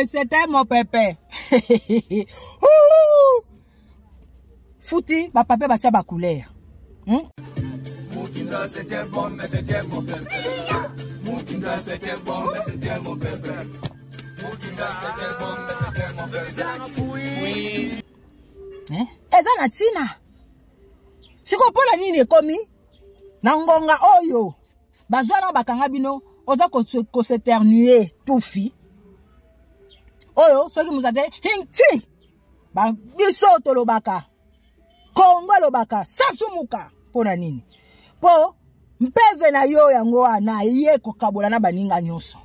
mais c'était mon pépé. Futi, ba papa batia ba couleur. Mukinza c'était bon, mais c'était mon pépé. Mukinza c'était bon, mais c'était mon pépé. Mukinza c'était bon, mais c'était mon pépé. Oui. Eh? Eza na tina. Siko pola nini ekomi? Na ngonga oyo. Bazwa na bakanga bino oza ko s'éternuer tufi. Oyo soki muzaze hinti. Ba biso tolobaka. Kongo elobaka sasumuka mpo na nini? Mpo mpeve na yo yango wana ye kokabola na baninga nyonso.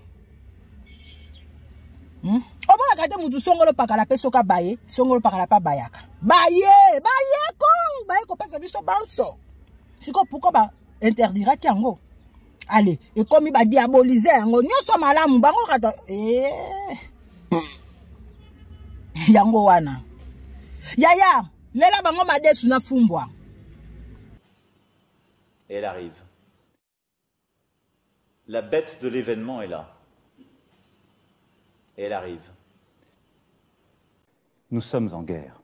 Omonaka te mutu songolo pakala mpe soki abaye songolo pakala mpe abayaka baye bayeko baye kopesa biso banso. Sikoyo pourquoi ba interdiraki yango? Ale ekomi ba diaboliser yango nyonso malamu bango kata yango wana yaya lela bango madesu na fumbwa. Elle arrive. La bête de l'événement est là. Elle arrive. Nous sommes en guerre.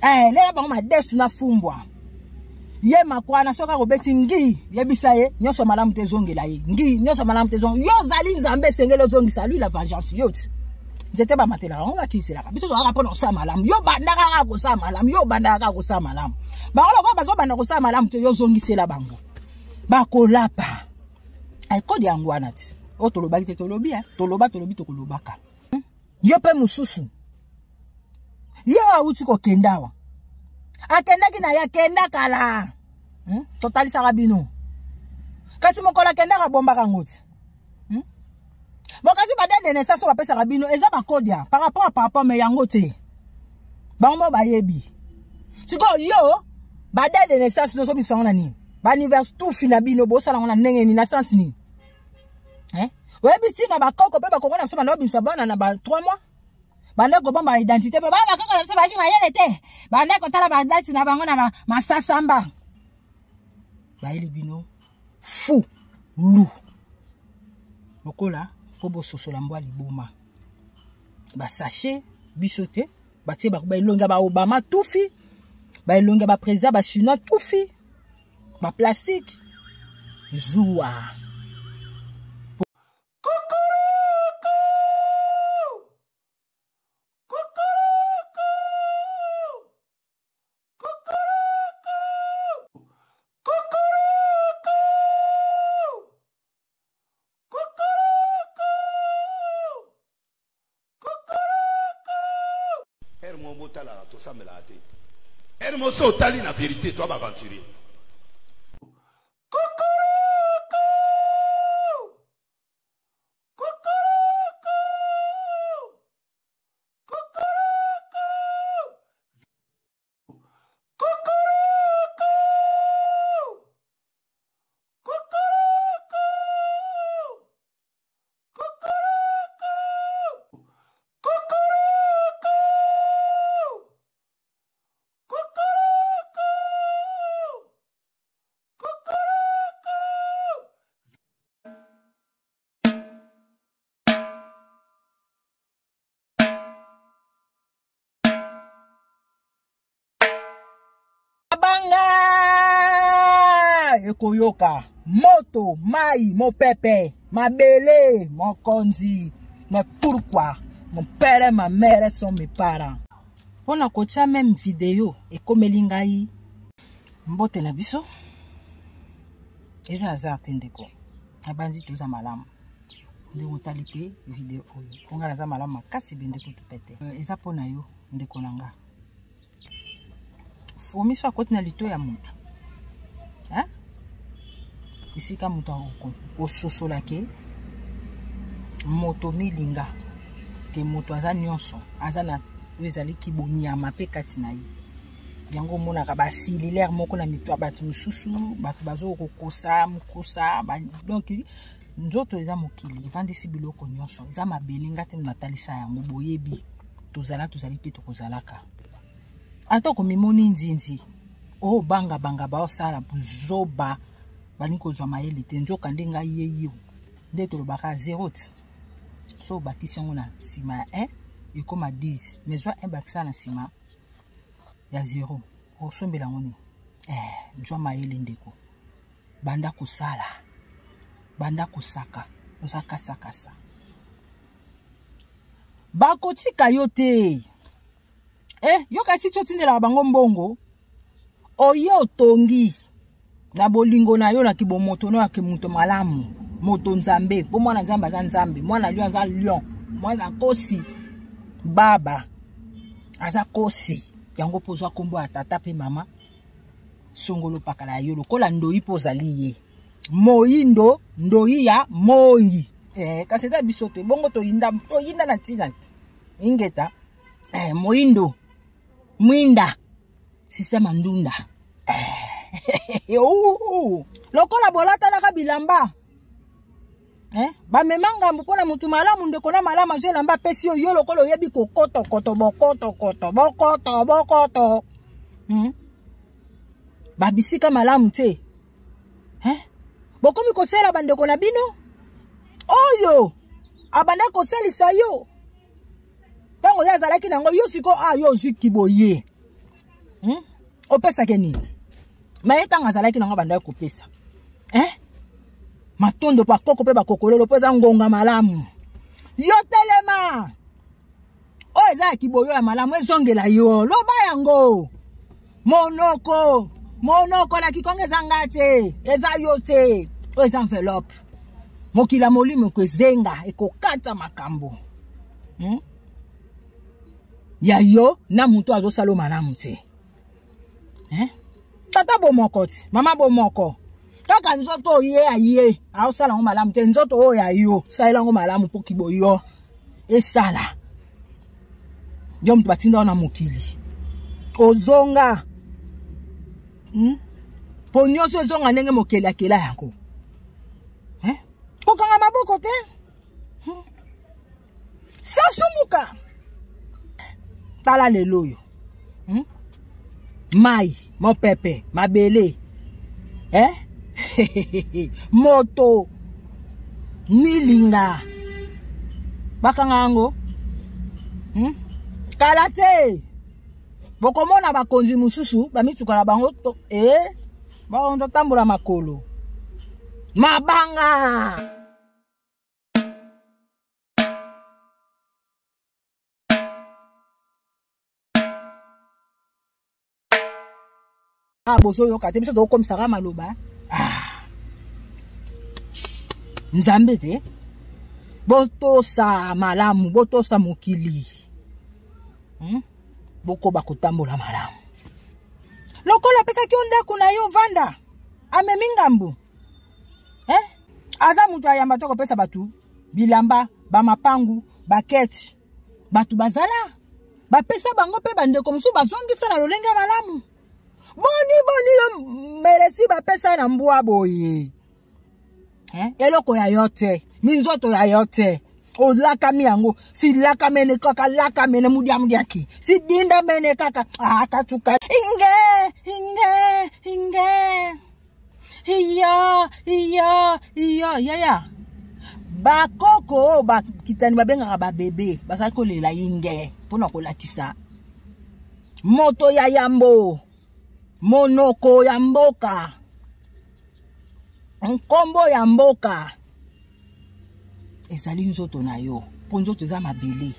Eh, lela bango madesu na fumbwa. Ye makwana soka kobeti ngi yebisa ye nyonso malamu te zongela ye. Ngi nyonso malamu te zongela. Yo zali nzambe sengelo zongisa lui la vengeance yo ti. Nzete ba matela bango bakisela. Biso tozalaka mpona kosala malamu. Yo bandaka kaka kosala malamu. Yo bandaka kaka kosala malamu. Bango lokola bazobanda kosala malamu te yo zongisela bango. Bakolapa. Ay kode yango wana ti. Oyo tolobaki te tolobi hein. Toloba tolobi tokolobaka. Yo pe mosusu. Ye awuti kokenda awa. Akendaki na ye akenda kala. Totalisaka bino. Kasi mokolo akendaka abombaka ngo ti. Bon kasi ba date de naissance oyo bapesaka bino eza ba kodia par rapport à papa mais yango te. Bango mo bayebi. Sikoyo yo ba date de naissance nozo biso na nini? Ba anniversaire tout fina bino bosala ngo na ndenge nini na sens nini? Hein? Oyebi ntina bakoko mpe bakoko na biso banda kobimisa bana na ba 3 mois. Banda kobomba identité mpe bana bakoko na biso bayaki mayele te. Banda kotala ba date na bango na masasamba. Bayeli bino fou loup. Lokola po bososola mbwa liboma. Ba sachet biso te, batie ba elongi ya ba Obama tufi, ba elongi ya ba président ba chinois tufi, ba plastique zuwa. Hermoso otali na vérité toi aventurier. Ekoyoka moto mai mopepe mabele mokonzi. Mais pourquoi mon père et ma mère sont mes parents? Pona kotia même vidéo ekomeli ngai mbote na biso eza hasard te ndeko. Nabandi toza malamu ndenge otali pe vidéo oyo mpo ngai naza malamu makasi bende kutu pete. Eza mpo na yo ndeko na nga. Fourmi so akoti na lito ya motu. Hein? Esika moto akososola ke moto milinga ke moto aza nyonso, aza na oyo ezali kibonyama pe kati na ye. Yango omonaka ba cellulaire moko na mito ya bato mosusu, bato bazo kokosa, mokosa, ba, donc nzoto eza mokili, evandisi biloko nyonso, eza mabele nga te natalisa yango, boyebi tozala tozali pe tokozalaka. Ata komimoni nzinzi, oh banga banga ba osala buzoba. Balingi kozwa mayele te, nzoka nde ngai ye yo. Nde tolobaka 0 ti. So obakisi yango na nsima ya 1 ekoma 10, mais zwa 1 bakisa na nsima ya 0, osombela yango nini? Zwa mayele ndeko, banda kosala, banda kosaka, oza kasakasa. Bakotika yo te. Yo kasi ti otindelaka bango mbongo, oye otongi na bolingo na yo na kibomoto no ya moto malamu, moto nzambe, po mwana nzambe aza nzambe, mwana lion aza lion, mwana kosi baba aza kosi. Yango po ozwa kombo ya tata pe mama songolo pakala ya yo lokola ndoi po ozali ye moyindo, ndoi ya moi. Kasi eza biso te, bongo toyinda, toyinda na ntina ingeta. Moyindo mwinda système ya ndunda. Lokola bolatanaka bilamba, bamema ngambo mpona motu malamu, ndeko na malamu azwi elamba apesi yo, yo lokola oyebi kokotokoto bokotokoto bokoto bokoto, Babisika malamu te, Bokomi kosala bandeko na bino oyo abanda kosalisa yo ntango ye azalaki nango, yo sikoyo yo ozwi kiboye, Opesaki nini? Ma ye ntango azalaki nango abandaki kopesa, Matondo bakoko mpe bakokololo mpo eza ngonga malamu. Yo telema, oyo eza ya kiboyo ya malamu ezongela yo, loba yango monoko monoko na kikongo eza nga te, eza yo te, oyo eza enveloppe. Mokili ya molimo ekozenga, ekokata makambo, Ya yo na moto azosala malamu te, Tata bomoko ti, mama bomoko, kaka nzoto oyo ye aye aosala yango malamu te. Nzoto oyo ya yo, salela yango malamu mpo kiboyo esala yo. Moto batinda na mokili ozonga, Po nyonso ezonga ndenge mokeli akela yango, Kokanga maboko te, Sasumuka. Tala lelo oyo, Mai, mopepe, mabele, Moto, milinga, bakanga yango, Kala te bokomona bakonzi mosusu bamituka na bango to, bakotambola makolo mabanga. Bozoyoka te, biso tokokomisaka maloba. Nzambe te, botosa malamu, botosa mokili, Bokoba kotambola malamu. Lokola apesaki yo ndako na yo vanda, amemi ngambu, Aza moto ayamba to kopesa bato bilamba, bamapangu, baketi, bato bazala bapesa bango mpe bandeko mosusu bazongisa na lolenge ya malamu. Boni boni yo melesi bapesa na mbwa boye, Eloko ya yo te, minzoto ya yo te, olakami yango silakamene kaka lakamene mudiamudiaki sidindamene kaka akatuka inge inge inge iya iya iya yaya. Bakoko oyo bakitani babengaka babebe bazalaki kolela inge mpona kolakisa moto ya yambo, monoko ya mboka, nkombo ya mboka ezali nzoto na yo, mpo nzoto eza mabele,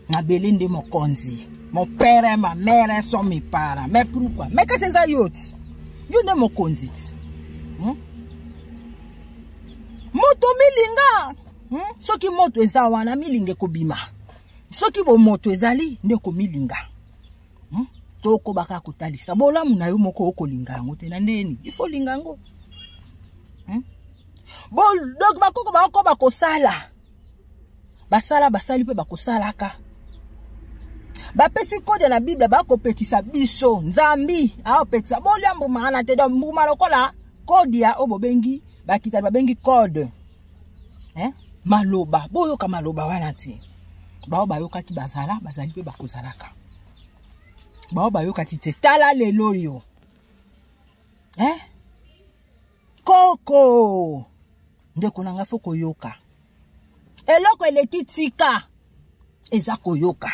mabele nde mokonzi. Mon père, ma mère sont mes parents, mais pourquoi? Mais kasi eza yo ti, yo nde mokonzi ti, Moto milinga, Soki moto eza wana, milinga ekobima. Soki bomoto ezali nde komilinga, Tokobaka kotalisa bolamu na yo moko, okolinga yango te na ndeni il faut linga yango, Donc bakoko bakoba kosala, basala, basali mpe bakosalaka. Bapesi kode na Bible, bakopekisa biso, Nzambi aopekisa bolia mbuma wana te. Donc mbuma lokola kode ya oyo bobengi bakitani babengi code, Maloba, boyoka maloba wana te. Bao bayokaki bazala, bazali mpe bakozalaka. Bao bayokaki te, tala lelo oyo, Ndeko, ndeko na ngai, fo koyoka. Eloko eleki tika eza koyoka.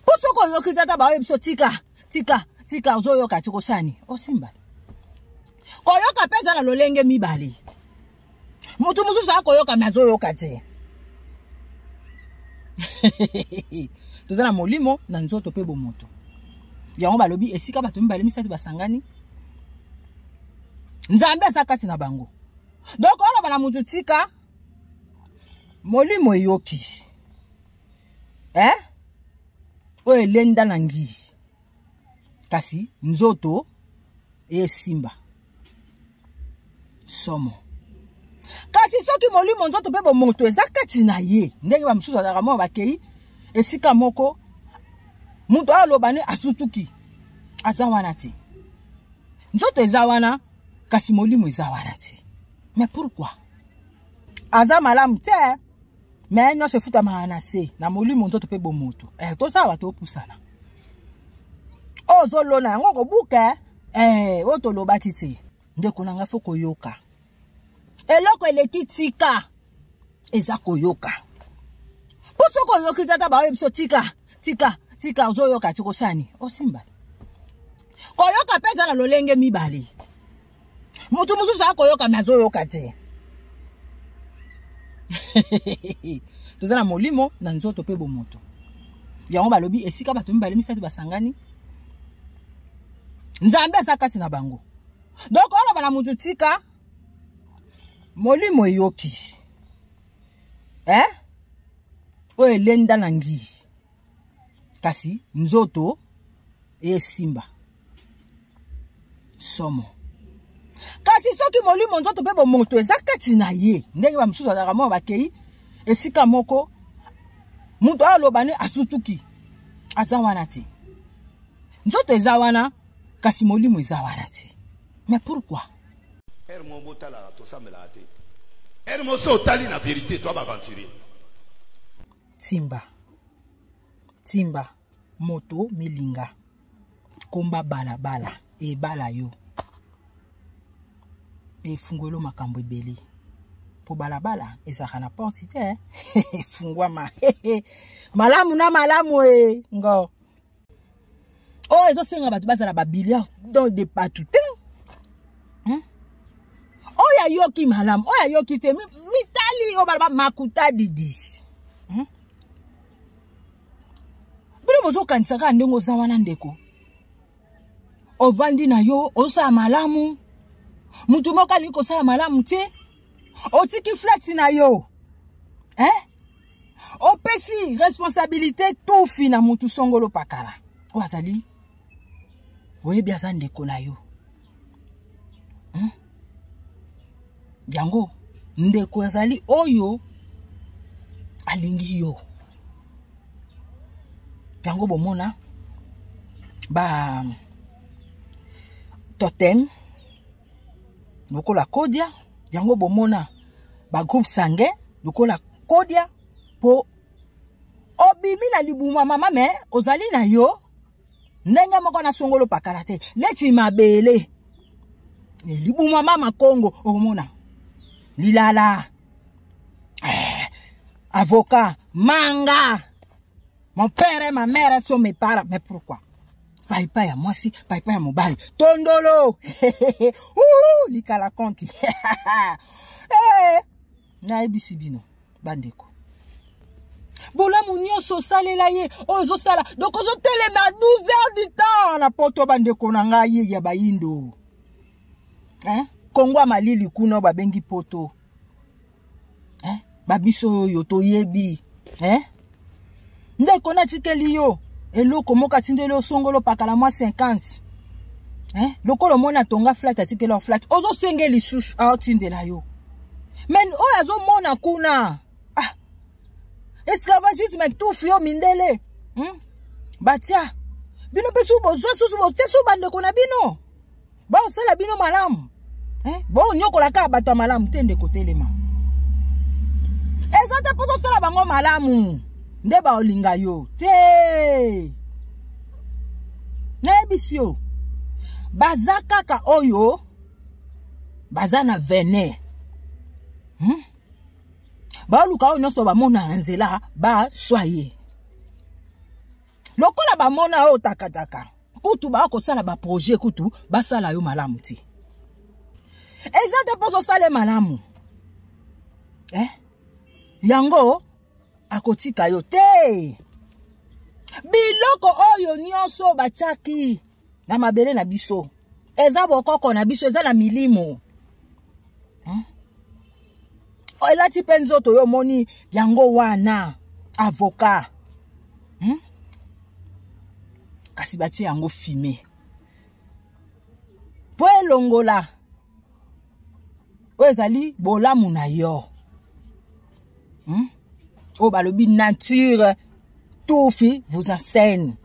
Mpo soki oyoki tata baoyebi biso tika tika tika, ozoyoka ti kosani osimba. Koyoka mpe eza na lolenge mibale. Moto mosusu akoyoka me azoyoka te. Toza na molimo na nzoto mpe bomoto. Yango balobi esika bato mibale misato basangani, Nzambe aza kati na bango. Donc oloba na motu tika, molimo eyoki eh? Oyo elenda na ngi, kasi nzoto esimba somo. Kasi soki molimo, nzoto mpe bomoto eza kati na ye, ndenge bamosusu azalaka mwa bakei esika moko, moto aloba ne asutuki, aza wana te. Nzoto eza wana, kasi molimo eza wana te. Mais pourquoi? Aza malamu te, me nyonso efutamaka na se na molimo, nzoto mpe bomoto. Eh, tosawa topusana, oyo ozolona yango okobuka. Eh, oyo tolobaki te. Ndeko na ngai, fo koyoka. Eloko eleki tika eza koyoka. Mpo soki oyoki tata baoyebi biso tika tika tika, ozoyoka ti kosani osimba. Koyoka mpe eza na lolenge mibale. Moto mosusu akoyoka me azoyoka te. Toza na molimo na nzoto mpe bomoto. Yango balobi esika bato mibale misato basangani, Nzambe aza kati na bango. Donc oloba na motu tika, molimo eyoki eh? Oyo elenda na ngi, kasi nzoto esimba somo. Kasi soki molimo, nzoto mpe bomoto eza kati na ye, ndenge bamosusu azalaka mwa bakei esika moko, moto aloba ne asutuki, aza wana te. Nzoto eza wana, kasi molimo eza wana te. Mais pourquoi? Ere mo botalaka, tosambelaka te. Ere mo so otali na vérité, to baaventurier. Timba timba, moto milinga komba balabala ebala yo, efungwelo makambo ebele, mpo balabala ezalaka na porte te. Efungwama malamu na malamu. E ngo oyo ezosenga bato bazala babiliard don de bato te. Oyo ayoki malamu, oyo ayoki te, mitali oyo baloba makuta didi, Bino bozokanisa kaka ndenge oza wana. Ndeko, ovandi na yo, ozosala malamu, mutu moko alingi kosala malamu te. Otiki flat na yo, eh? Opesi responsabilité tufi na mutu songolo pakala oyo azali, oyebi aza ndeko na yo, Yango ndeko azali oyo alingi yo. Yango bomona ba totem lokola kodia, yango bomona ba groupe sanguin lokola kodia, mpo obimi na libuma mama, me ozali na yo ndenge moko na songolo pakala te, neti mabele libuma mama Kongo. Okomona lilala, eh, avocat, manga. Mon père et ma mère sont mes parents. Mais pourquoi paipai ya mwasi, paipai ya mobali, tondolo likala konki? Hey, nayebisi bino bandeko, bolamu nyonso osalela ye, oyo ozosala, donc ozotelema 12 heures du temps na poto. Bandeko na ngai ya bayindo, eh? Kongo ya malili kuna babengi poto, eh? Babiso oyo toyebi, eh? Ndeko, natikeli yo eloko moko, atindeli osongolo pakala mwa 50, eh? Lokola omoni atonga flat, atikeli yo flat, ozosenge lisusu aotindela yo. Mais oyo azomona kuna, ah, esclavagisme tufi yo mindele, Batia bino mpe su bozwa susu, botia su bandeko na bino baosala bino malamu, eh? Bonyokola kaka bato ya malamu te. Ndeko, telema. Eza te mpo tosala bango malamu nde baolinga yo te. Nayebisi yo, baza kaka oyo. Baza na venin. Baluka oyo nyonso bamona na nzela baswa ye. Lokola bamona oyo takataka, kutu bakosala ba projet kutu basala yo malamu te. Eza te mpo ozosala malamu. Eh? Yango akotika yo te. Biloko oyo nyonso batiaki na mabele na biso eza bokoko na biso, eza na milimo. Elati mpe nzoto yo omoni yango wana avocat. Kasi batie yango fume po elongola oyo ezali bolamu na yo. Oyo balobi nature tufi vous enseigne.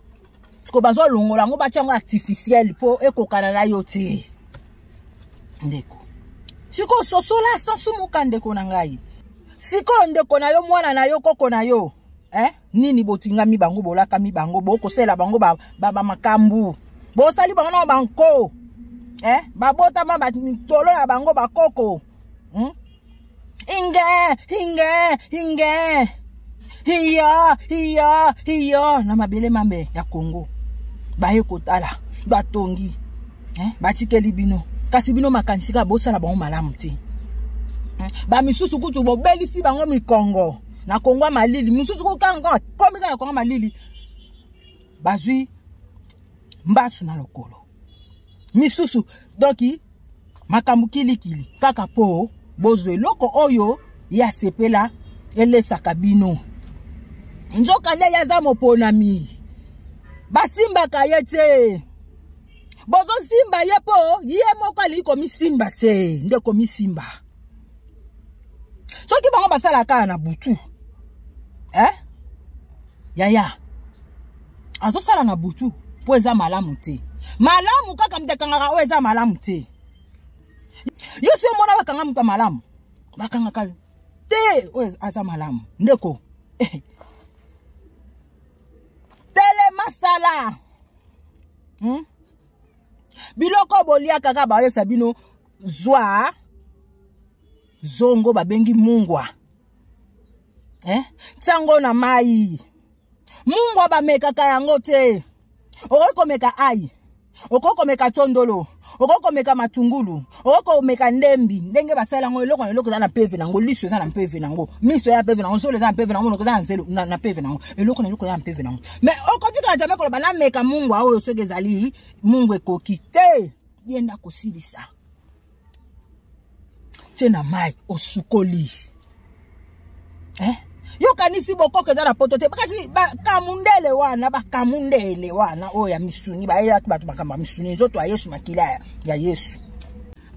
Siko bazolongola yango batia yango artificiel po ekokana na yo te. Ndeko sikoyo sosola sasumuka ndeko na ngai. Sikoyo ndeko na yo, mwana na yo, koko na yo, eh? Nini botingami bango, bolakami bango, bokosela bango ba makambu, bosali bango na banko, eh? Babotama batolo ya bango bakoko. Inge inge inge iya iya iya na mabele mambe ya Congo baye kotala batongi, eh? Batikeli bino, kasi bino makanisi kaka bosala bango malamu te. Ba misusu kutu bobelisi bango mikongo na Congo ya malili, misusu kokanga komi kaka na Congo malili bazwi mbasu na lokolo misusu. Donc makambo kilikili kaka po bozwa eloko oyo ya sepela elesaka bino. Nzoka nde ye aza moponami, basimbaka ye te, bozosimba ye po ye moko alingi komisimba te, nde komisimba. Soki bango basalaka kaka na butu, eh? Yaya azosala na butu po eza malamu te. Malamu kaka moto akangaka oyo eza malamu te. Yo si omona bakanga moto ya malamu, bakangaka te oyo aza malamu. Ndeko telema sala. Biloko bolia kaka bayebisa bino zwa zongo babengi mungwa, eh? Tiango na mai. Mungwa bamekaka yango te. Okoki komeka ai, okoki komeka tondolo, okoki komeka matungulu, okoki komeka ndembi. Ndenge basala yango eloko na eloko eza na mpeve nango, liso eza na mpeve nango, miso eza na mpeve nango, zolo eza na mpeve nango, monoko eza na mpeve nango, eloko na eloko eza na mpeve nango. Mais okotikala jamais koloba nameka mungwa oyo soki ezali mungwa ekoki te. Yenda kosilisa tie na mai osukoli, eh? Yokanisi bokoko eza na poto te, kasi bakamundele wana, bakamundele wana oyo ya misuni bayelaki bato makambo ya misuni, nzoto ya Yesu, makila ya Yesu.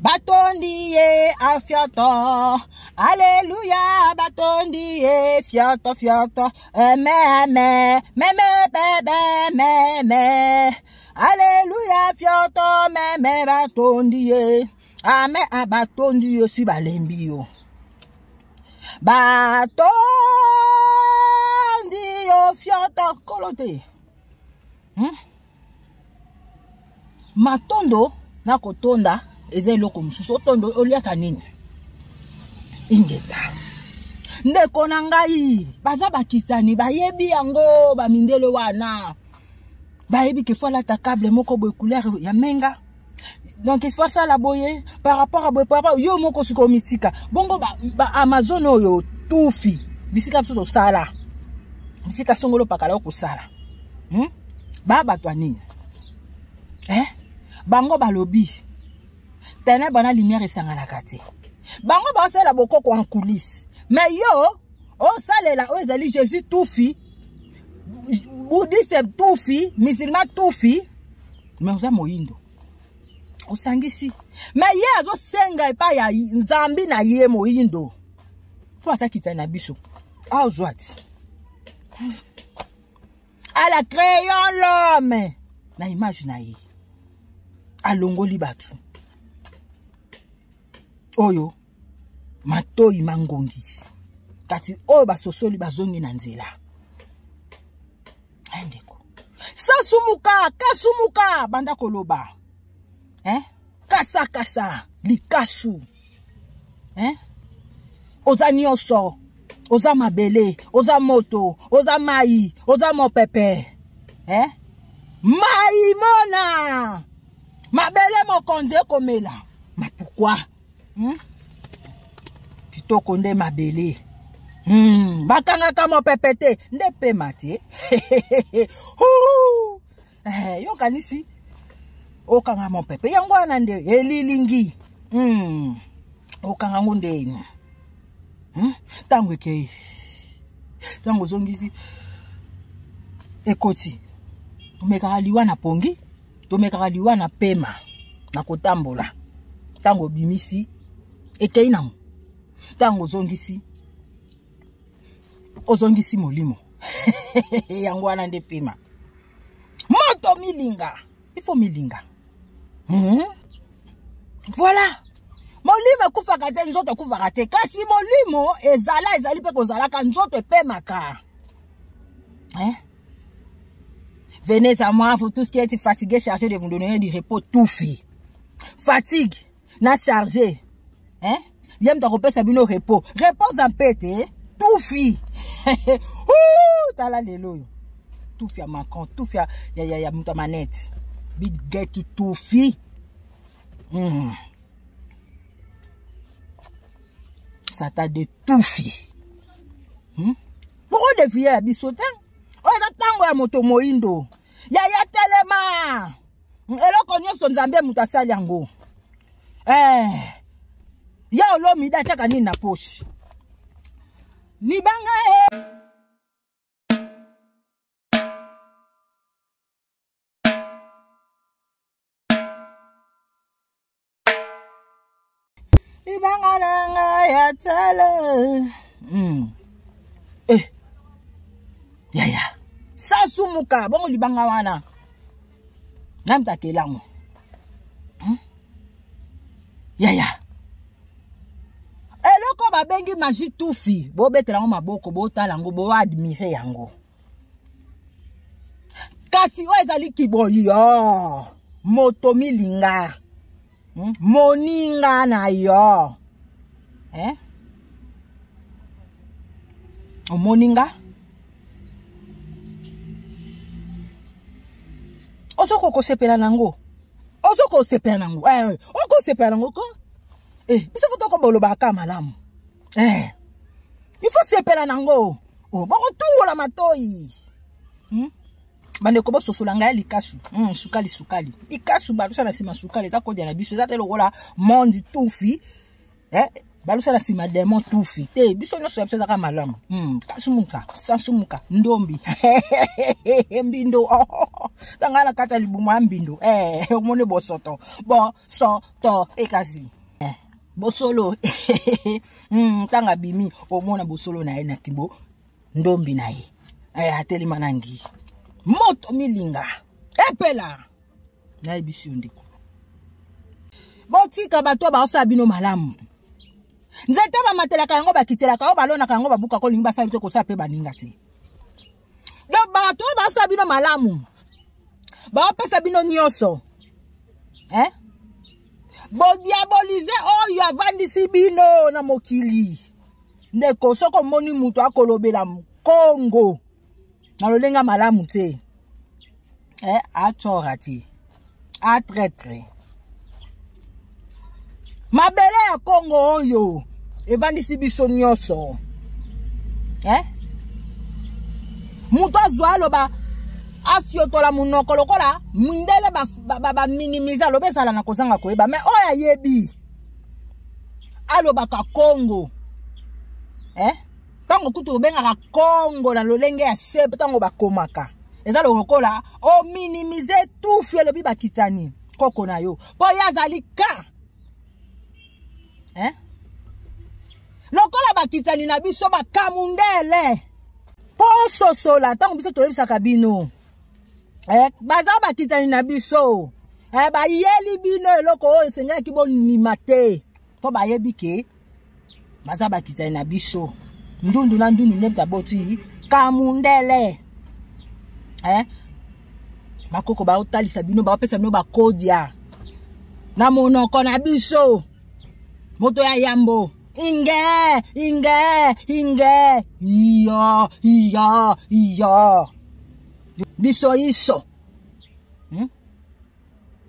Batondi ye afioto, aleluya, batondi ye fioto fioto, eme eme meme bebe meme, aleluya fioto meme, batondi ye ame, batondi yo si balembi yo, batondi yo fioto kolo te. Matondo na kotonda eza eloko mosusu. Otondo oliaka nini? Ingeta ndeko na ngai, baza bakitani, bayebi yango bamindele wana, bayebi ke fo alata câble moko boye couleur ya menga, donc il faut asala boye par rapport à boye, par rapport yo moko sikoyo mitika bongo ba Amazon oyo tufi bisika biso tosala, bisika songolo pakala okosala, Ba bato ya nini, eh? Bango balobi ténèbre na lumière esanganaka te. Bango baosalela bokoko en coulisse, mais yo osalela oyo ezali Jésus tufi, bouddhiste tufi, musulman tufi, mais oza moyindo osangisi. Mais ye azosenga epai ya nzambi na ye moyindo mpo aza kitani na biso, azwa ti ala créant l'homme na image na ye, alongoli bato oyo matoi mangongi, kasi oyo basosoli bazongi na nzela. Ndeko sasumuka, kasumuka, banda koloba, eh? Kasakasa likasu, hein? Oza nyonso, oza mabele, oza moto, oza mai, oza mopepe, hein? Mai mona mabele mokonzi ekomela. Mais pourquoi? Kitoko nde mabele. Bakangaka mopepe te nde pema te. Yo kanisi okanga mopepe yango wana nde elilingi. Okanga ngo nde ntango ekei, ntango ozongisi ekoti. Tomekaka liwa na pongi, tomekaka liwa na pema na kotambola. Ntango obimisi ekei nango, ntango ozongisi, ozongisi molimo. Yango wana nde pema. Moto milinga, il faut milinga. Voilà, molimo ekufaka te, nzoto ekufaka te, kasi molimo ezala, ezali mpe kozalaka, nzoto epemaka, hein? Venez à moi, vous tous qui êtes fatigués, chargés, de vous donner du repos. Tout fi. Fatigue, na chargé. Hein? Yem ta kopesa bino repos. Repos en paix, te. Tout fi. Ouh, tala lelo yo. Tout fi ya Macron, tout fi ya ya ya, ya muta manette. Big get tout fi. Satan de tout fi. Pourquoi dévier ya biso te? Oyo eza ntango ya moto moyindo. Yaya telema. Eloko nyonso Nzambe moto asali yango. Ya olomida atiaka nini na poche? Libanga e. Libanga na ngai ya talo. Yaya. Sasumuka bongo libanga wana. Namta kelango. Yaya. Eloko babengi magie tufi, bobetela yango maboko, botala yango, bo admirer yango. Kasi oyo ezali kiboyo, moto milinga. Moninga na yo. Eh? Omoninga? Ozoko kosepela nango. Ozoko kosepela nango. Okosepela nango ko? Biso faut tokobolobaka malamu. Il faut sepela nango. Oh, bokotungola matoi. Bandeko bososola ngai likasu. Sukali sukali. Likasu balusa na sima sukali eza kodia na biso, eza te lokola monde tufi. Balusa na sima démon tufi. Te biso nyonso ya biso ezaka malamu. Kasumuka, sansumuka, ndombi. Mbindo. Tanga na kata libumu ya mbindo. Omoni bosoto. Bo so to ekasi. Bosolo. Tanga bimi omona bosolo na ye na kimbo ndombi na ye. Atelima na ngi. Moto milinga. Epela. Nayebisi yo ndeko. Botika bato baosala bino malamu. Nzete bamatelaka yango, bakitelaka yango, balonaka yango, babukaka, olingi basali te kosala pe baninga te. Donc bato baosala bino malamu, baopesa bino nyonso. Hein? Bodiabolize oyo avandisi bino na mokili. Ndeko, soko omoni mutu akolobela Kongo na lolenga malamu te. Achora te. A traître. Mabele ya Kongo oyo evandisi biso nyonso. Mutu azwa aloba afiotola munoko lokola mindele ba minimiser, aloba ezala na kozanga koyeba, mais oyo ayebi alobaka Kongo. Tango kutu obengaka Kongo na lolenge ya se, tango bakomaka eza lokola o minimiser tout fi elobi bakitani koko na yo po ye azali ka. Lokola bakitani na biso bakamundele po sosola tango biso toyebisaka bino. Baza bakitani na biso. Bayeli bino eloko oyo esengelaki bonima te po bayebi ke baza bakitani na biso. Ndundu na ndundu nde taboti kamundele. Bakoko baotalisa bino, baopesa bino bakodia. Na monoko na biso moto ya yambo inge inge inge iyo iyo iyo biso iso?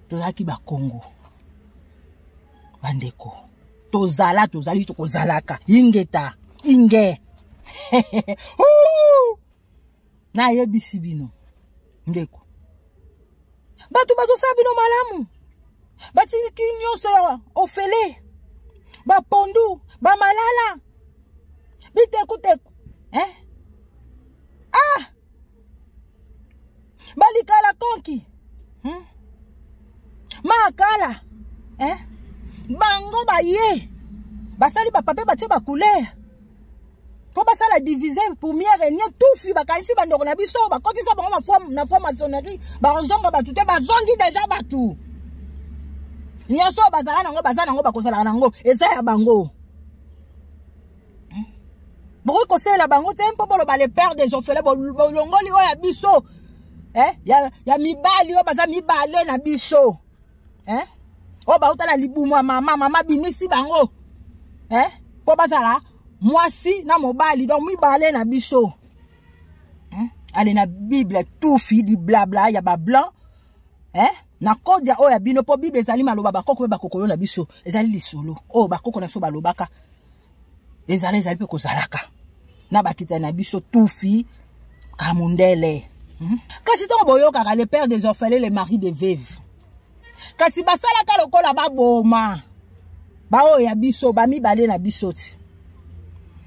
Tozalaki bakongo bandeko, tozala, tozali, tokozalaka. Ingeta inge. Nayebisi bino ndeko, bato bazosala bino malamu, batiki nyonso ya ofele, bapondu, bamalala, bitekuteku, eh? Ah, balikala konki, Makala, eh? Bango baye basali bapapier, batie bacouleur mpo basala divise pour mieux régner. Tufi bakanisi bandeko na biso, bakotisa bango na franc-maçonnerie, bakozonga bato te. Bazongi déjà bato nyonso oyo bazala nango, baza nango, bakozalaka nango, eza ya bango. Bokoki kosalela bango te mpo boloba le père des orphelins. Bolongoli oyo ya biso, eh? Ya mibali oyo baza mibale na biso, eh? Oyo bauta na libumu ya mama, mama bimisi bango, eh? Mpo bazala mwasi na mobali, donc mibale na biso, Ale na Bible, tufi di blabla ya bablanc, eh? Na kodia oyo ya bino, mpo Bible ezali maloba bakoko mpe bakokolo na biso, ezali lisolo oyo bakoko na biso balobaka, ezali, ezali mpe kozalaka na bakita na biso. Tufi kamundele, Kasi ntango boyokaka le père des orphelins, le mari des veuves, kasi basalaka lokola baboma baoyo ya biso, bamibale na biso ti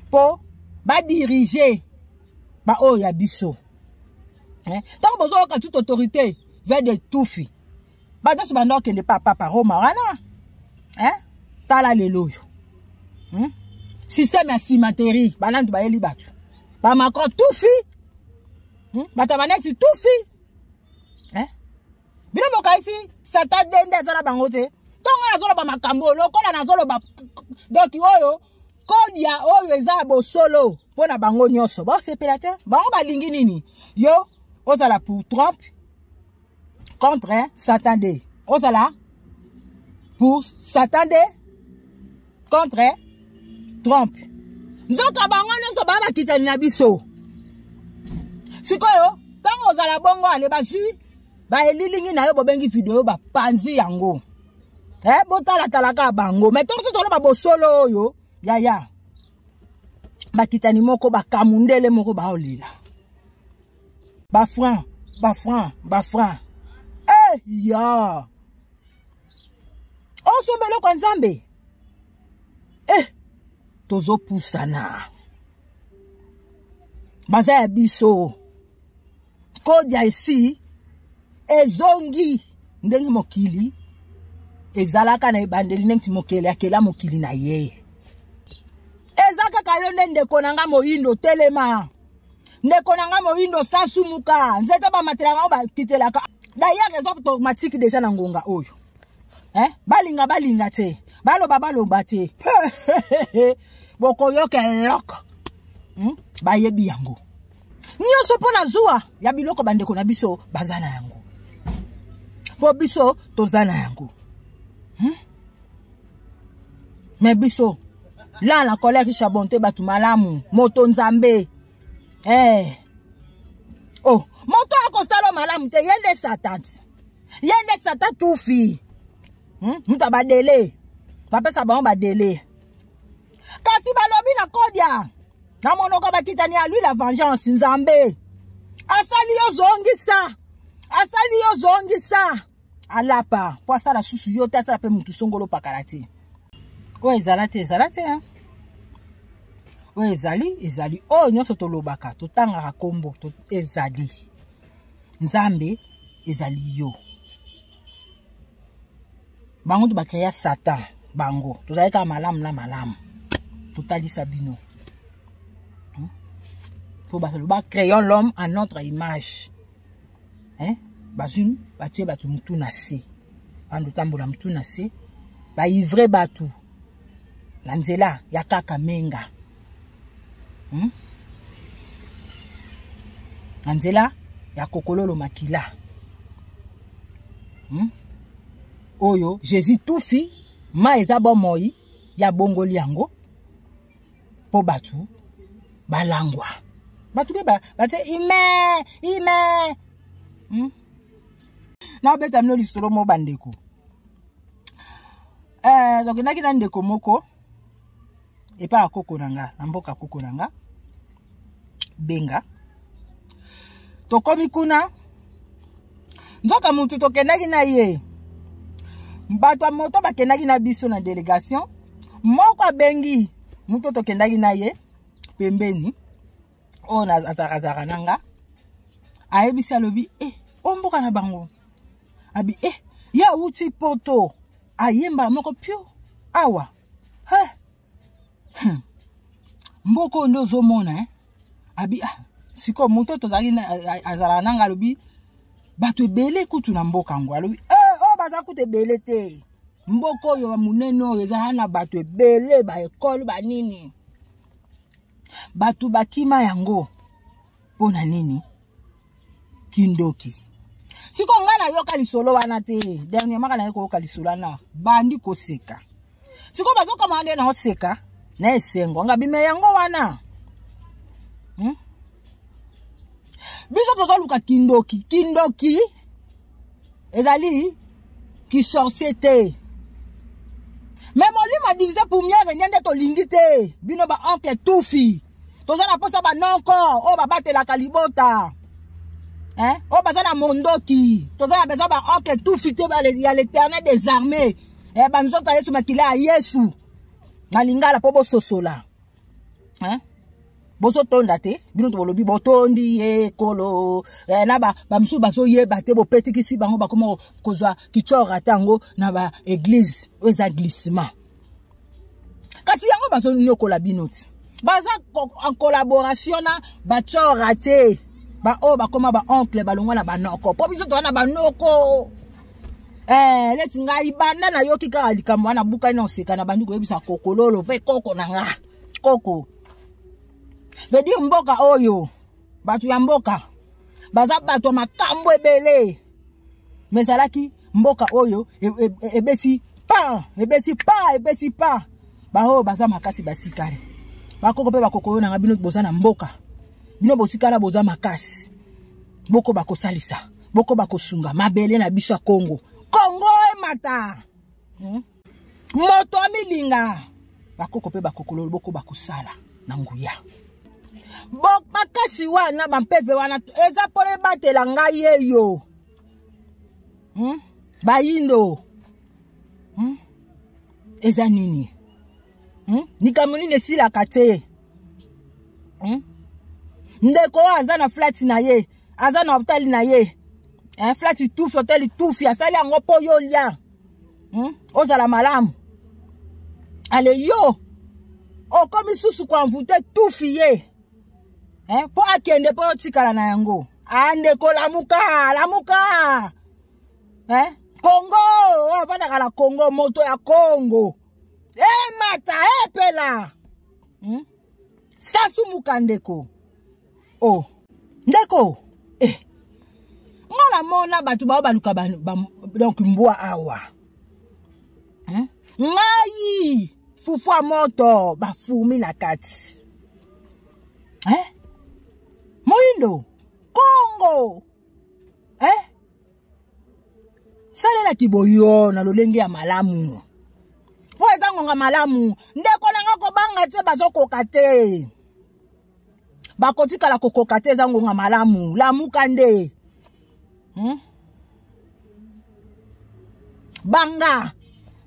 mpo badirige baoyo ya biso, eh? Ntango bozoyoka toute autorité vers de tufi, bato nyonso banda okende pa papa Roma wana, eh? Tala lelo oyo, Système ya cimenterie, banandu bayeli bato bamacron, tufi, Bato ya baneti, tufi, eh? Bino mokaisi satan de nde aza na bango te. Ntongo nazoloba makambo lokola nazoloba, donc oyo kodia oyo eza ya bosolo mpo na bango nyonso basepela te. Bango balingi nini? Yo ozala pour Trump contre Satan de, ozala pour Satan de contre Trump. Nzoka bango nyonso baa bakitani na biso. Sikoyo ntango ozala bongo, ale bazwi baelilingi na yo, bobengi video, bapanzi yango, eh, botalatalaka bango. Mais ntongo so toloba bosolo oyo, yaya, bakitani moko, bakamundele moko baolela bafranc, bafranc, bafranc. Eh, ya osomba eloko ya Nzambe, eh, tozopusana, baza ya biso. Kodia esi ezongi ndenge mokili ezalaka na ebandeli, ndenge mokili akela mokili na ye. Eza kaka yo nde ndeko na nga moyindo, telema ndeko na nga moyindo, sasumuka nzete bamatelaka ngo bakitelaka. D'ailleurs eza automatique déjà na ngonga oyo, eh? Balinga balinga te, baloba baloba te, bokoyoka eloko, Bayebi yango nyonso mpo na zuwa ya biloko bandeko na biso baza na yango, mpo biso toza na yango, Mais biso la na colère riche bonté, bato malamu, moto Nzambe, eh. Oh, moto akosala malamu te, ye nde Satan, ye nde Satan, tufi, Moto abadele, bapesa bango badele, kasi balobi na kodia na monoko bakitani ya lui la vengeance. Nzambe asali yo, zongisa, asali yo, zongisa, alapa mpo asala susu yo te, asala mpe mutu songolo pakala te. Oyo ezala te, ezala te, hein? Oyo ezali, ezali oyo nyonso tolobaka, totangaka nkombo ezali Nzambe, ezali yo. Bango to bacréa Satan, bango tozali kaka malamu na malamu. Totalisa bino mpo baloba: "Créons l'homme à notre image", hein? Bazwi, batie bato mutu na se, bando tambola mutu na se, baivre bato na nzela ya kaka menga, Na nzela ya kokololo makila, Oyo Jésus tufi ma eza bomoi ya bongoli yango mpo bato balangwa bato mpe batie ime ime hmm? Nabeta bino lisolo mo bandeko. Tokendaki na ndeko moko epai ya koko na nga na mboka koko na nga Benga. Tokomi kuna, nzoka mutu tokendaki na ye, bato ya moto bakendaki na biso na délégation moko, abengi mutu tokendaki na ye pembeni oyo azalakazalaka na nga, ayebisi, alobi e o mboka na bango, abi e ye awuti Poto, ayembala moko pio awa he. Mboka oyo nde ozomona eh? Abi ah, sikoyo moto tozalaki azalaka nanga, alobi bato ebele kutu na mboka yango, alobi eh, oyo baza kutu ebele te, mboka oyo ya monene oyo ezalaka na bato ebele, baekole banini, bato bakima yango mpo na nini? Kindoki. Sikoyo ngai nayoka lisolo wana te. Dernièrement kaka naye koyoka lisolo wana, bandi koseka. Sikoyo bazokama nde naoseka na esengo nga bime yango wana, Biso tozoluka kindoki. Kindoki ezali kisorcier te, mais molimo adivise pour mieux régner nde tolingi te. Bino baoncle tufi, toza na mposa banonko oyo babatelaka libota, hein? Oyo baza na mondoki. Toza na besoin baoncle tufi te ya l'Éternel des armées, eh, banzoto ya Yesu, makila ya Yesu na lingala mpo bososola, hein? Bozotonda te, bino to bolobi botondi ekolo eh, na bamisusu ba bazoyeba te, bopetikisi bango, bakoma kozwa kichora te yango na baeglize oyo eza glissement. Kasi yango bazonyokola bino ti baza en collaboration na bachora te, baoyo bakoma baoncle, balongwa na banoko, mpo biso toza na banoko. Neti ngai banda nayoki kaka likambo wana, bukani na oseka na bandi koyebisa kokololo mpe koko na nga. Koko veut dire mboka oyo, bato ya mboka baza bato ya makambo ebele, me ezalaki mboka oyo ebesi pa, ebesi pa, ebesi pa, baoyo baza makasi batikali. Bakoko mpe bakoko oyo nanga, bino boza na mboka, bino botikala, boza makasi, boko bakosalisa, boko bakosunga mabele na biso ya Kongo. Kongo emata, Moto amilinga. Bakoko mpe bakokololo, boko bakosala na nguya makasi wana, bampeve wana eza mpona ebatela ngai yeyo, Bayindo, Eza nini, Likambo nini esilaka te, Ndeko oyo aza na flat na ye, aza na hôtel na ye, eh, flat tufi, hôtel tufi, asali yango mpo yo lia, Ozala malamu. Ale yo okomi susu koenvoûter tufi ye, eh, mpo akende mpo otikala na yango. Andeko, lamuka, lamuka, eh? Kongo oyo avandaka na Kongo, moto ya Kongo emata epela, Sasumuka ndeko. O oh. Ndeko eh. Nga namona bato bao baluka ba, ba, donc mbwa awa, Ngai fufu ya moto, bafumi na kati, eh? Moyindo Kongo, eh? Salelaki boyo na lolenge ya malamu mpo eza ngonga malamu. Ndeko nanga, kobanga te, bazokoka te, bakotikala kokoka te. Eza ngonga malamu, lamuka nde, Banga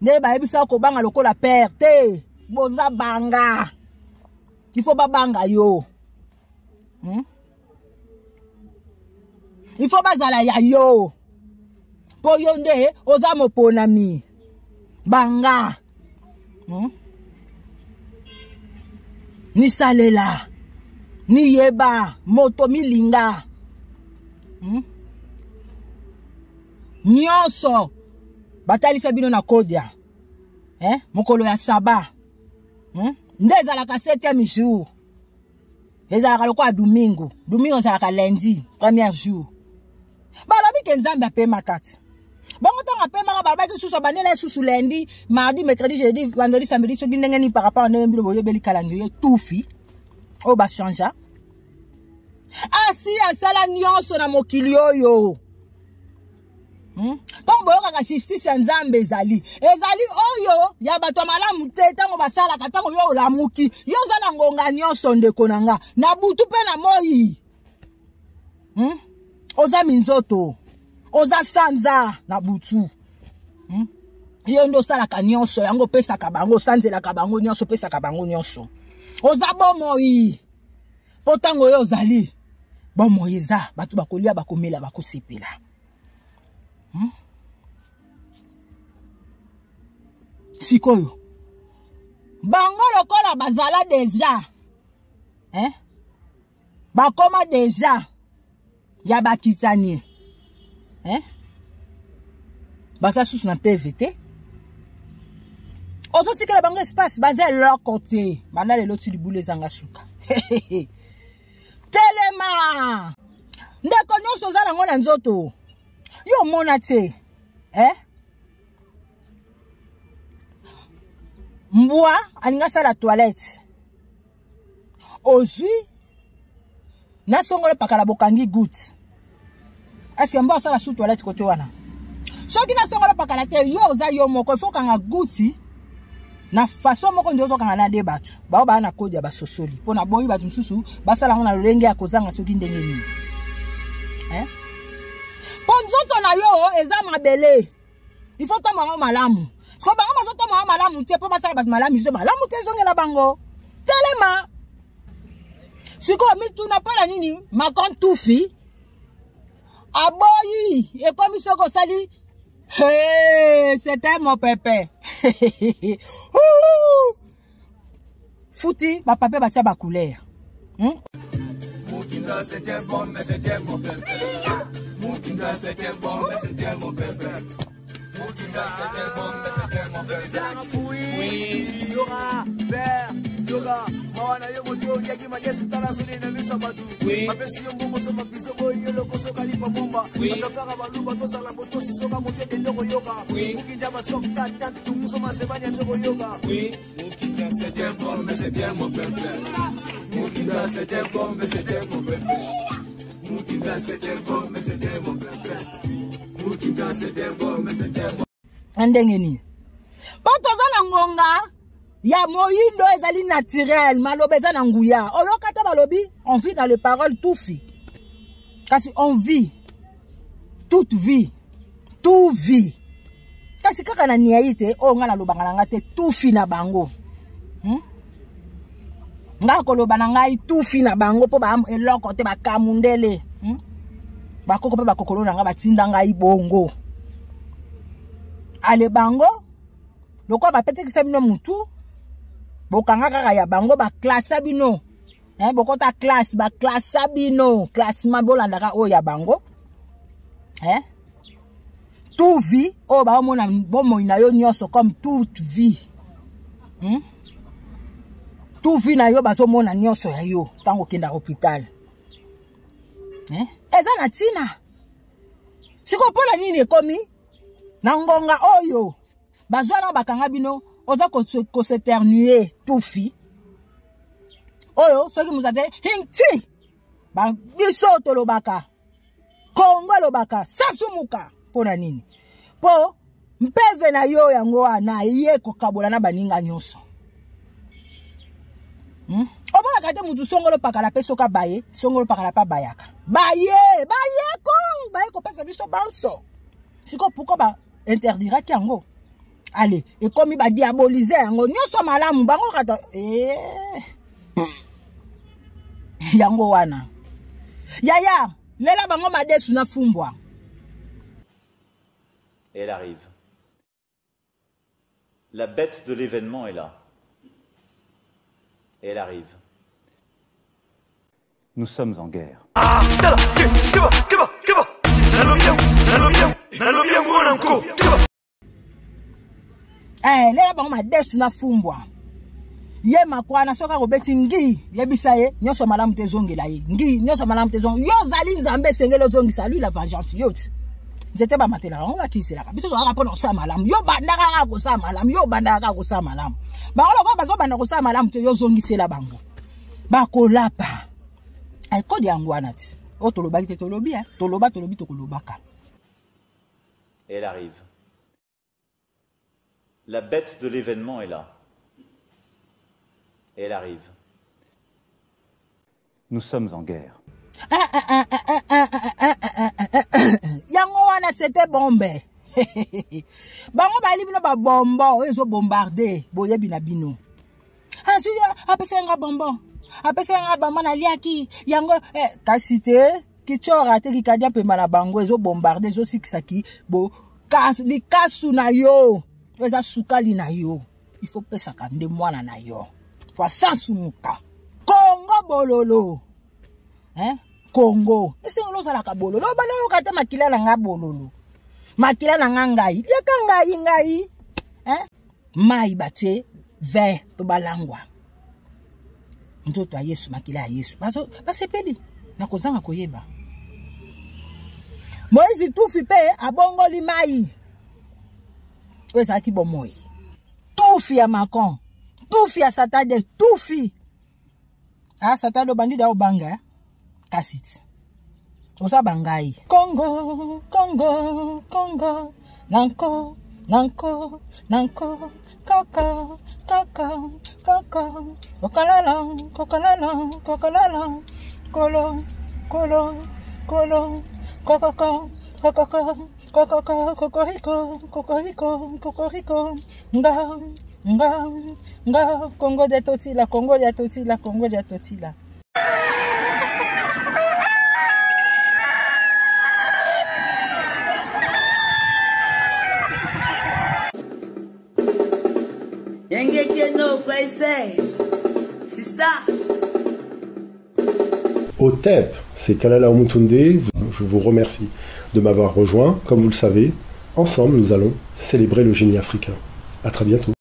nde bayebisa kobanga lokola père te, boza banga, il faut babanga yo, Il faut bazala ya yo mpo yo nde oza moponami. Banga, Misalela, miyeba moto, milinga, Nyonso batalisa bino na kodia, eh? Mokolo ya saba, Nde ezalaka septième jour, ezalaka lokola domingo. Domingo ezalaka lundi, premier jour. Balobi ke Nzambe apemaka ti. Bongo ntango apemaka, balobaki susu abandela ye susu lundi, mardi, mercredi, jeudi, vendredi, samedi, soki ndenge nini par rapport ndenge bino boyebeli calendrier tufi oyo bachangea. Asi asala nyonso na mokili oyo. Ntango boyokaka justice ya Nzambe, ezali oyo ya bato ya malamu te. Ntango basalaka, ntango yo olamuki, yo oza na ngonga nyonso, ndeko na nga, na butu mpe na moi, Oza minzoto, oza sanza na butu, Yo nde osalaka nyonso yango, opesaka bango, osanzelaka bango nyonso, opesaka bango nyonso. Oza bomoi, mpo ntango oyo ozali bomoi, eza bato bakolia, bakomela, bakosepela, Sikoyo bango lokola bazala déjà, eh? Bakoma déjà ya bakitani, eh? Baza susu na mpeve te, ozotikela bango espace, baza eloko te. Banda lelo ti libulu ezanga suka. Telema, ndeko, nyonso oza nango na nzoto, yo omona te, eh? Mbwa alingi asala toilette, ozwi na songolo pakala, bokangi goutte. Est-ce mbwa asala su toilette kote wana? Soki na songolo pakala te, yo oza yo moko, il faut kanga goutte na façon moko nde ozokanga na de bato bao baa na kode ya basosoli, mpo na boyi bato mosusu basala yango na lolenge ya kozanga soki ndenge nini, eh? Mpo nzoto na yo eza mabele, il faut toma yango malamu. Siko bango bazotoma yango malamu te, mpo basala bato malamu iso malamu te, ezongela bango. Telema sikoyo, mituna mpo na nini Macron tufi aboyi. Ekomi soki osali. Hey, c'était mon pépé. Futi bapapier, batia bacouleur, Mukinza, c'était bon, mais c'était mon pépé. Mukinza, c'était bon, mais c'était mon pépé. Mukinza, c'était bon, mais c'était mon pépé. Oui, yoka père, yoka mawa na yo, moto oliaki madesu, tala soni na miso ya bato. Bapesi yo mbongo, soma biso boyo, yo loko soka lipa bomba. Bato kaka baluba, tosala botosi, soka moto ete koyoka. Mukinja basoka tatu muso masebani ya koyoka. Mukinza, c'était bon, mais c'était mon pépé. Mukinza, c'était bon, mais c'était mon pépé. Mukinza, c'était bon, mais c'était mon pépé. Mukinza, c'était bon, mais c'était mon Na ndenge nini? Mpo toza na ngonga ya moyindo, ezali naturel. Maloba eza na nguya. Oyoka te balobi on vit dans le parole tufi, kasi on vit toute vie, tout vie, kasi kaka na niai te. Oyo ngai nalobaka na ngai te, tufi na bango, Ngai koloba na ngai tufi na bango, mpo ba eloko te, bakamundele, Bakoko mpe bakokolo na ngai batinda ngai bongo. Ale bango lokola bapetekisa bino mutu, bokanga kaka ya bango, baklasa bino, eh, bokota classe, baklasa bino classement, bolandaka oyo ya bango, eh? Tout vie oyo baomona bomoi na yo nyonso comme toute vie, Tout vie na yo, bazomona nyonso ya yo ntango okendaka hôpital, eh? Eza na ntina. Sikoyo mpo na nini ekomi na ngonga oyo bazwa na bakanga bino? Oza kos'éternuer, tufi oyo soki moto ate hinti, biso tolobaka Kongo elobaka sasumuka. Mpo na nini? Mpo mpeve na yo yango wana ye kokabola na baninga nyonso, Omonaka te mutu songolo pakala mpe soki abaye songolo pakala mpe abayaka, baye bayeko baye kopesa biso banso. Sikoyo pourquoi ba interdiraki yango? Ale ekomi badiabolize yango nyonso malamu bango kata, eh. Yango wana yaya, lela bango madesu na fumbwa. Et elle arrive. La bête de l'événement est là. Et elle arrive. Nous sommes en guerre. Tala, keba, keba, keba. Nalobi yango, nalobi yango, nalobi yango na nko. Keba. Eh, lela bango madesu na fumbwa. Ye makwana soki akobeti ngi, yebisa ye nyonso malamu te ezongela ye. Ngi nyonso malamu te ezongela yo. Ozali Nzambe, esengeli ozongisa lui la vengeance. Yo ti Nzete bamatelaka yango, bakiselaka biso, tozalaka mpona kosala malamu. Yo bandaka kaka kosala malamu, yo bandaka kaka kosala malamu. Bango lokola bazobanda kosala malamu te, yo zongisela bango, bakolapa. Ekode yango wana ti oyo tolobaki te, tolobi, toloba, tolobi, tokolobaka. Elle arrive. La bête de l'événement est là. Elle arrive. Nous sommes en guerre. Yango wana, c'était bombe. Bango bali bino babombo oyo ezobombarde. Boyebi na bino, azwi, apesa nga bonbon, apesa nga bonbon, naliaki yango eh, kasi te kitsora te, kikadia pema na bango ezobombarde, ezosikisaki bo likasu na yo eza sukali na yo. Il faut pesaka nde mwana na yo po asansumuka. Kongo bololo, hein? Kongo esengeli ozalaka bololo. Bana oyoka te, makila na nga bololo, makila na nga ngai liaka ngai ngai, hein? Mai batie vin mpo balangwa nzoto ya Yesu, makila ya Yesu, basepeli na kozanga koyeba. Moïse tufi mpe abongoli mai oyo ezalaki bomoi. Tufi ya Macron, tufi ya Satade, tufi. Ah, Satade obandi da obanga, eh? Kasi ti oza bangai. Congo, Congo, Congo, nanko nanko nanko, kaka kaka kaka, kokalala kokalala kokalala, kolo kolo kolo, kokoko kokoko kokoko, kokoriko kokoriko kokoriko, nga nga nga, Kongo dia totila, Kongo dia totila, Kongo dia totila. Otep, c'est Kalala Omutunde. Je vous remercie de m'avoir rejoint. Comme vous le savez, ensemble, nous allons célébrer le génie africain. À très bientôt.